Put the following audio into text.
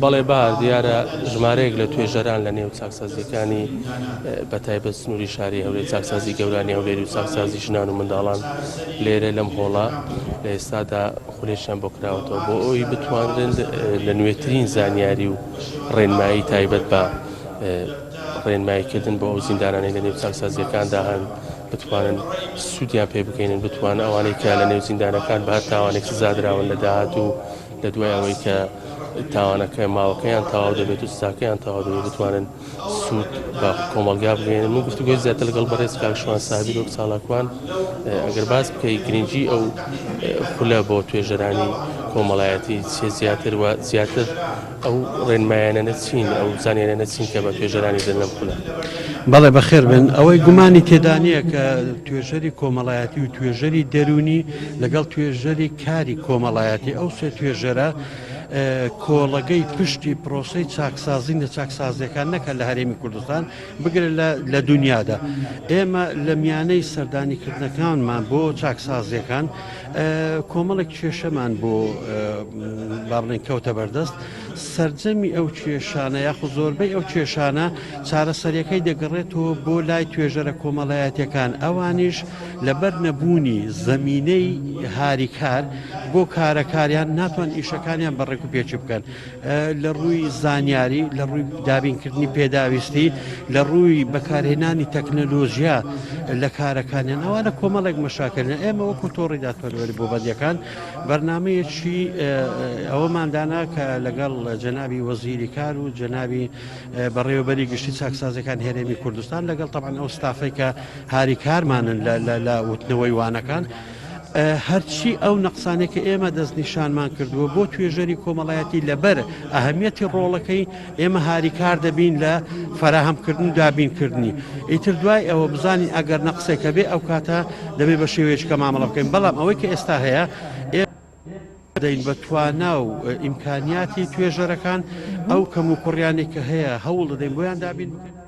بەڵێ بەهار، دیارە ژمارەیەک لە توێژەران لە نێو چاکسازییەکانی بە تایبەت سنووری شاری هەولێر، چاکسازی گەورانی هەولێر و چاکسازی ژنان و منداڵان لێرە لەم هۆڵە لە ئێستادا خولێکیان بۆ کراوەتەوە بۆ ئەوەی بتوانرن لە نوێترین زانیاری و ڕێنمایی تایبەت بە ڕێنماییکردن بۆ ئەو زیندانانەی لە نێو چاکسازییەکاندا هەن بتوانن سوودیان پێ بگەینن، بتوانن ئەوانەی کە لە نێو زیندانەکان بە هەر تاوانێک سزادراون لە داهاتوو لە دوای ئەوەی کە تاوانەکە ماوەکەیان تەواو دەبێت و سزاکەیان تەواو دەبێت بتوانن سوود بە کۆمەڵگا بگەێنن. من گفتوگۆی زیاتر لەگەڵ بەڕێز کاک شوان سابیر وەک چالاکوان ئەگەر باس بکەی گرنگی ئەو خولە بۆ توێژەرانی کۆمەڵایەتی چێ زیاتر و زیاتر ئەو ڕێنمایانە چین، ئەو زانیاریانە چین کە بە توێژەرانی دەدەن لەم خولە؟ بەڵێ بەخێر بێن. ئەوەی گومانی تێدا نییە کە توێژەری کۆمەڵایەتی و توێژەری دەروونی لەگەڵ توێژەری کاری کۆمەڵایەتی ئەو سێ توێژەرە کۆڵەگەی پشتی پرۆسەی چاکسازین لە چاکسازیەکان نەکە لە هەرێمی کوردستان بگرە لە دنیادا. ئێمە لە میانەی سەردانیکردنەکانمان بۆ چاکسازیەکان کۆمەڵێک کێشەمان بۆ با بڵێن کەوتە بەردەست سەرجەمی ئەو کێشانە یاخود زۆربەی ئەو کێشانە چارەسەریەکەی دەگەڕێتەوە بۆ لای توێژەرە کۆمەڵایەتەکان ئەوانیش لەبەر نەبوونی زەمینەی هاریکار بۆ کارەکاریان ناتوان ئیشەکانیان بە ڕێک و پێکی بکەن لە ڕووی زانیاری، لە ڕووی دابینکردنی پێداویستی، لە ڕووی بەکارهێنانی تەکنەلۆژیا لە کارەکانیان، ئەوانە کۆمەڵێک مەشاکلن. ئێمە وەکو تۆڕی دادپەروەری بۆ بەندییەکان بەرنامەیەکی ئەوەمان دانا کە لەگەڵ جەنابی وەزیری کار و جەنابی بەڕێوەبەری گشتی چاکسازیەکان هەرێمی کوردستان لەگەڵ تەبعەن ئەو ستافەی کە هاریکارمانن لە وتنەوەی وانەکان، هەرچی ئەو نەقسانەی کە ئێمە دەستنیشانمان کردووە بۆ توێژەری کۆمەڵایەتی لەبەر ئەهمیەتی ڕۆڵەکەی ئێمە هاریکار دەبین لە فەراهەمکردن و دابینکردنی ئیتر دوای ئەوە بزانین ئەگەر نەقسێکە بێ ئەو کاتە دەبێ بە شێوەیەکی کە مامەڵە بکەین بەڵام ئەوەی کە ئێستا هەیە دەین بە توانا و ئیمکانیاتی توێژەرەکان ئەو کەم و کوڕیانێک کە هەیە هەوڵ دەدەین بۆیان دابین بکەین.